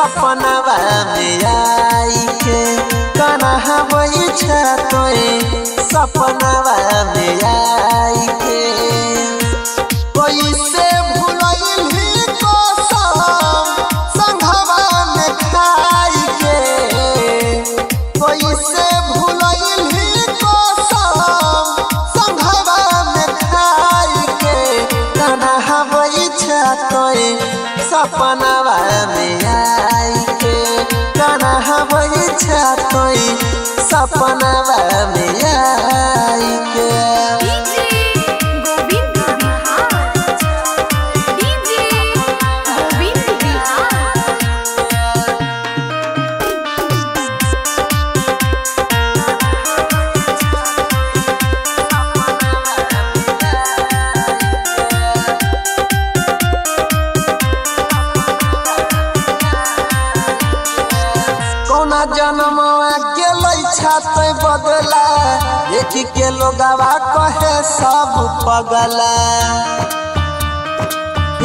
सपनावा में आई के कन्हावै छे तोय सपनावा में आई के। कैसे भुलैली कसम संघवा में खाई के, कैसे भुलैली कसम संघवा में खाई के कन्हावै छे तोय सपनावा में आई के, कन्हावै छे तोय सपनावा में आई के। गोविंद बिहार, डीजे गोविंद बिहार। कौना जन्मवा के लै छे बदला, देख के लोगवा कहे सब पगला।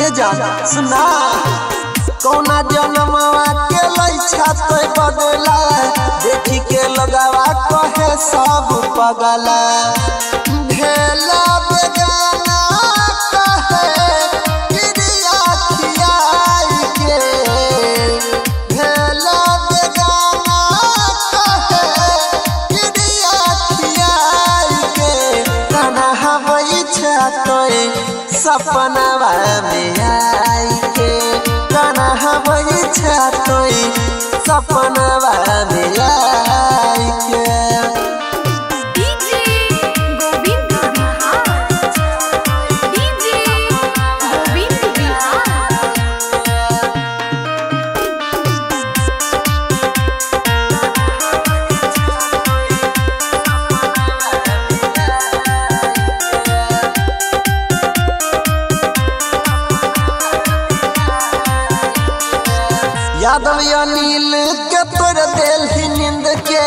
ये जान सुना, कौना जन्मवा के लै छे बदला, देख के लोगवा कहे सब पगला। भेला बेगाना कहे क्रिया खियाई के, भेला बेगाना कहे क्रिया खियाई के कन्हावै छे तोय सपनावा में आई के, कन्हावै छे तोय सपनावा में आई के। DJ Govind Bihar, DJ Govind Bihar. यादव अनिल के तोड़ देलही नींद के,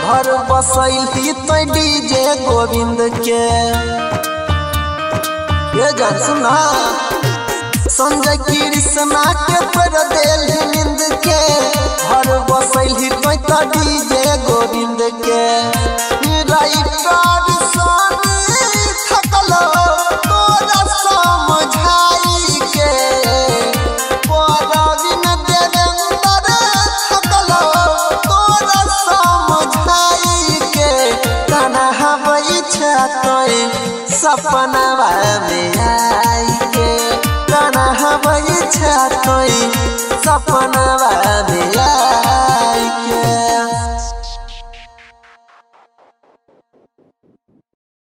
घर बसैलही तो डीजे गोविंद के। ये जान सुना, संजय कृष्णा के तोड़ देलही नींद के, घर बसैलही तो डीजे गोविंद के। राइटर सोनी थकलो तोरा समझाई के, परवीन देवेंद्र थकलो तोरा समझाई के कन्हावै छे तोय सपनावा में आई के, कन्हावै छे तोय सपनावा